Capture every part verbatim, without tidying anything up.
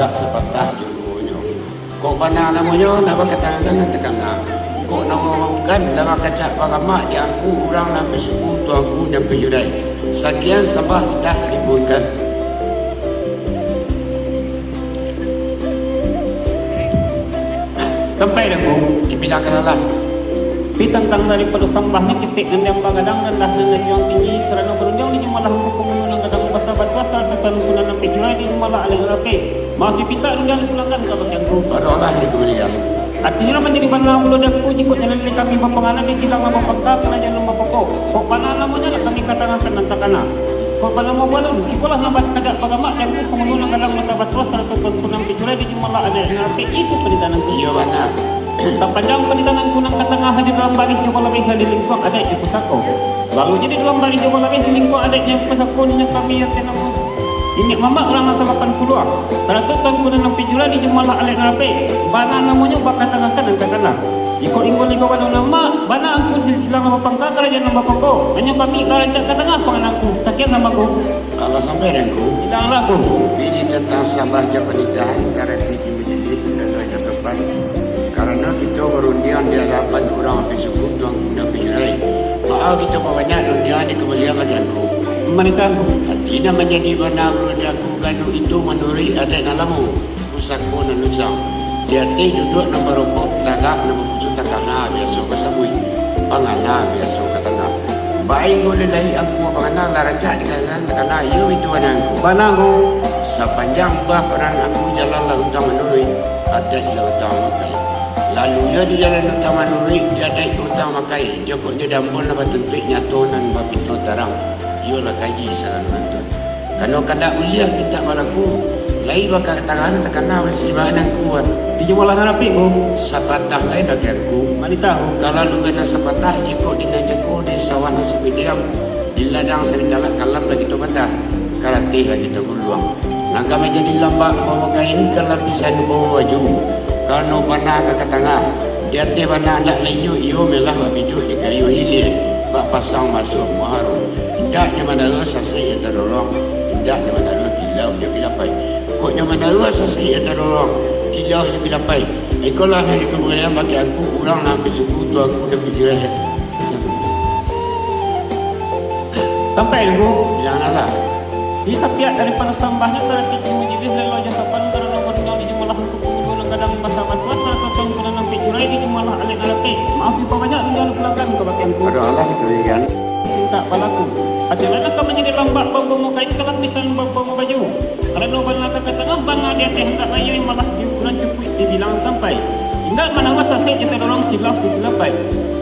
Tak sapatah juruonyo. Kok bana namonyo, nan bakatangan nan takana. Kok namo bukan, nan bakacak balamak di angku urang nan basuku tuangku nan pajurai. Sakian sambah titah dibuikan. Sampai dah, Ngku. Dibilangkan alah. Tapi tantang daripado sambah ni, kitek nan diambang gadang, randah nan dijuang tinggi, karano barundiang di jumalah angku pangulu nan gadang basa batuah, sarato tuanku nan ampek jurai di jumalah alek nan rapek. Maaf dipintak, rundiang dipulangkan kabake angku. Badoalah di kubulian. Artinyo manjadi bana pulo di angku, jikok jalan dari kami bapangana di silang nan bapangka, karajo nan bapokok. Kok bana namonyo lah kami katangakan nan takana. Kok banamo balun, sikolah nan bakacak balamak di angku pangulu nan gadang basa batuah, sarato tuanku nan ampek jurai di jumalah alek nan rapek, itu panitahan angku. Iyo, bana. Sapanjang panitahan angku nan katangah di dalam barih jo balabeh nan di lingkuang adaik jo pusako. Lalu jadi dalam barih jo balabeh di lingkuang adaik jo pusako nan kami atai namo Niniak Mamak urang nan salapan puluah. Sarato tuanku nan ampek jurai di jumalah alek nan rapek. Bana namonyo bakatangakan nan takana. Jikok inggo ligo bana nama, bana angku di silang nan bapangka karajo nan bapokok. Hanyo kami lah rancak katangah pangan angku. Sakian sambah, Ngku. Alah sampai dah, Ngku. Bilang lah, Ngku. Bini tantang sambah jo panitahan, karati di majilih, nan rancak sopan. Karano kito barundiang di adapan urang ampek suku, tuangku nan ampek jurai. Maaf kito babanyak rundiang di kubulian, Ngku. Manitah, Ngku. Artinyo manjadi bana rundiang, Ngku, karano itu manuruik adaik nan lamo. Pusako nan usang. Di ateh duduak nan barokok, tagak nan bapucuak, takana biaso basabuik, pangana biaso katangah. Bainggo lelahi angku pangana, lah rancak dikatakan takana, iyo itu bana angku. Bana angku. Sapanjang bah paran angku, jalan lah utang manuruik, adaik lah utang makai. Lalu iyo di jalan utang manuruik, di adaik utang makai, jokoknyo dambon lah batuntuik, nyato nan bapinto tarang, iyo lah kaji sagalo bantuak. Kano kandak buliah mintak balaku, lai bakatangan takana basimbah nan kuat. Di jumalah nan rapik, Ngku. Sapatah lai bagianku. Manitah, Ngku. Kalau lugan nan sapatah, jikok di nan cako, di sawah nan sabidiang, di ladang sabitalak, kalam lah kito patah, karatih lah kito guluang. Nan ka manjadi lambak bawa kain, ka lapisan bawa baju. Kano bana ka katangah, di ateh bana andak lainyo, iyo malah babiduak di kayu hilia, bak pasang masuak muharo. Indaknyo mandaruah sasek jo tadorong, indaknyo mandaruah kilau jo kilapai. Kok nyo mandaruah sasek jo tadorong, kilau jo kilapai. Ikolah nan dikubulian bakeh angku, urang nan ampek suku, tuangku nan ampek jurai. Sampai, Ngku. Bilang alah. Di satiok daripado sambahnyo, karati di majilih, relo jo sopan, karano barundiang di jumalah angku pangulu nan gadang basa batuah, sarato tuangku nan ampek jurai di jumalah alek nan rapik. Maaf dipabanyak, rundiang dipulangkan kabake angku. Ado alah itu, Igan. Mintak balaku. Ajalah nan ka manjadi lambak bawa kain, ka lapisan bawa baju. Karano bana ka katangah, bana di ateh andak lainyo, malah di ukuran cukuik dibilang sampai. Indak mandaruah sasek jo tadorong, kilau jo kilapai.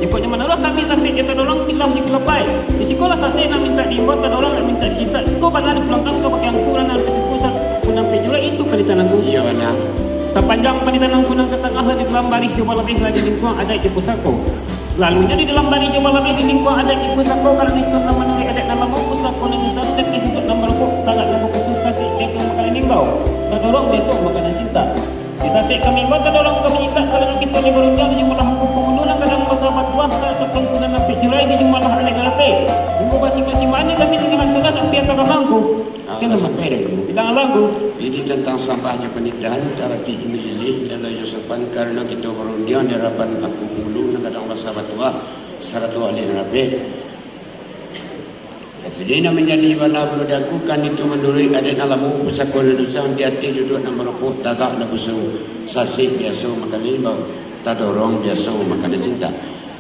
Jikok nyo mandaruah kami sasek jo tadorong, kilau jo kilapai, di sikolah sasek nan mintak diimbau, tadorong nan mintak dicintak. Iko bana dipulangkan kabake angku, urang nan ampek suku, sarato tuangku nan ampek jurai, itu panitahan angku. Iyo, bana. Sapanjang panitahan angku nan katangah lah di dalam barih jo balabeh, lah di lingkuang adaik jo pusako. Lalu jadi dalam barih jo balabeh, di lingkuang adaik jo pusako, karano itu nan manuruik adaik nan lamo, pusako nan usang, di ateh duduak nan barokok, tagak nan bapucuak, sasek biaso makanan imbau, tadorong biaso makanan cinta. Di sasek kami imbau, tadorong kami cinta, karano kito lai barundiang di jumalah angku pangulu nan gadang basa batuah, sarato tuangku nan ampek jurai di jumalah alek nan rapik. Minggu basimbah-simbah ni kami di jalan sudah, tapi aka ka mangku. Ah, sampai dah, Ngku. Bilang alah, Ngku. Jadi tantang sambah jo panitahan, karati di majilih, relo jo sopan, karano kito barundiang di adapan angku pangulu nan gadang basa batuah, sarato alek nan rapik. Jadi nan manjadi bana pulo di angku, kan itu manuruik adaik nan lamo, pusako nan usang, di ateh duduak nan barokok, tagak nan bapucuak, sasek biaso makanan imbau, tadorong biaso makanan cinta.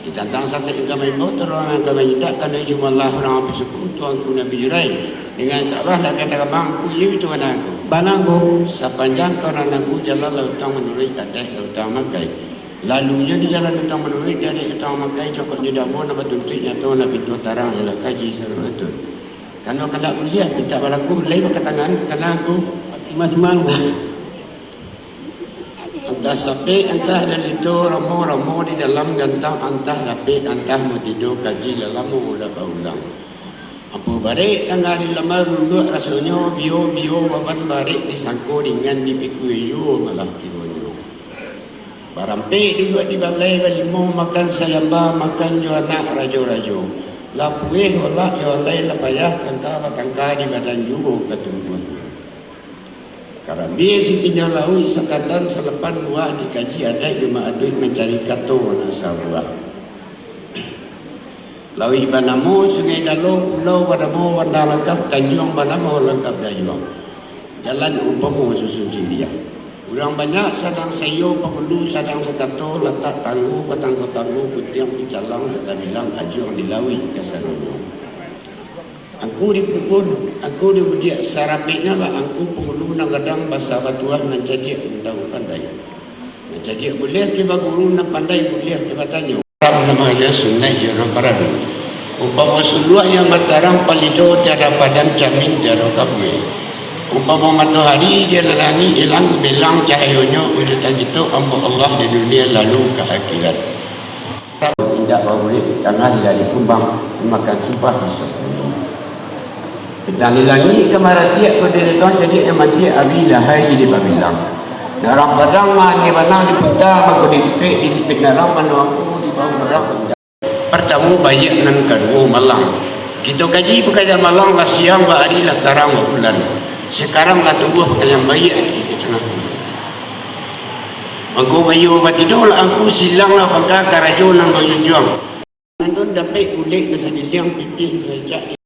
Di tantang sasek nan ka maimbau, tadorong nan ka maintak, karano jumalah urang ampek suku, tuangku nan ampek jurai. Dengan salah lah kata kamang, ku iyo itu bana angku. Bana angku. Sapanjang kawanan angku, jalan lah utang manuruik, adaik lah utang makai. Lalunyo di jalan utang manuruik, di adaik utang makai, jokoknyo dambon nan batuntuik, nyato nan pinto tarang, iyolah kaji sagalo bantuak. Kano kandak buliah mintak balaku, lai bakatangan takana angku. Siman-siman, Ngku. Antah sapek, antah lalito, ramo-ramo di dalam gantang, antah lapek, antah matido, kaji lah lamo lah baulang. Apo barek tangah di lamai runduak rasonyo, bio-bio baban barek disangko ringan dipikua juo malah kironyo. Barampek duduak di balai balimo, makan sayamba, makan jo anak rajo-rajo. Lah pueh olak jo alai, lah payah tangka batangka, di badan juo katumbuahnyo. Karambia sitinjau lauik, sakadan salapan buah, dikaji adaik jo maaduik, mancari kato nan sabuah. Lauik banamo Sungai Dalo, pulau banamo Banda Langkap, tanjuang banamo Langkap Dayuang. Jalan umpamo susun siriah. Urang banyak sadang saiyo, pangulu sadang sakato, latak tanggo batanggo-tanggo, putiang picalang, tatabilang, ajuang di lauik kasadonyo. Angku di pukun, angku di udiak, sarapeknyo lah angku pangulu nan gadang, basa batuah nan cadiak, nan tahu pandai. Nan cadiak buliah ka baguru, nan pandai buliah ka batanyo. Haram nan mangaja sunaik jo nan paradu. Umpamo suluak yang batarang palido, tiada padam camin, tiada kabue. Umpamo matohari di alah langik, ilang belang cahayonyo, ujutan kito ambo Allah di dunia lalu ka akhirat. Indak babuliah di tanah, di lalih kumbang, dimakan sumpah bisa. Bintang di langik ka maratiak, kok dari Tuhan cadiak nan matiak, abih lahai dibabilang. Narang padang mah angin banang diputa, mangko dilipek, dilipek narang, mano angku di bawah narang. Partamo baiak, nan kaduo malang. Kito kaji pakayaan malang, lah siang baari, lah tarang babulan. Sakarang lah tumbuah pakayaan baiak di tangah bumi. Mangko baiyo batido lah angku, silang lah pangka, karajo nan bajunjuang. Nantun dapek bulek nan sagiliang, pipih nan salicak.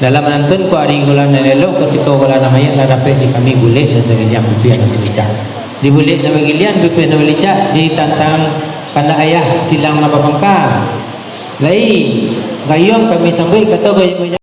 Dalam nantun ko ari golah nan elok, kutiko golah nan baiak, lah dapek di kami bulek nan sagiliang, pipih nan salicak. Di bulek nan bagiliang, pipih nan balicak, di tantang kandak ayah, silang nan bapangka. Lai gayuang kami sambuik, kato gayuang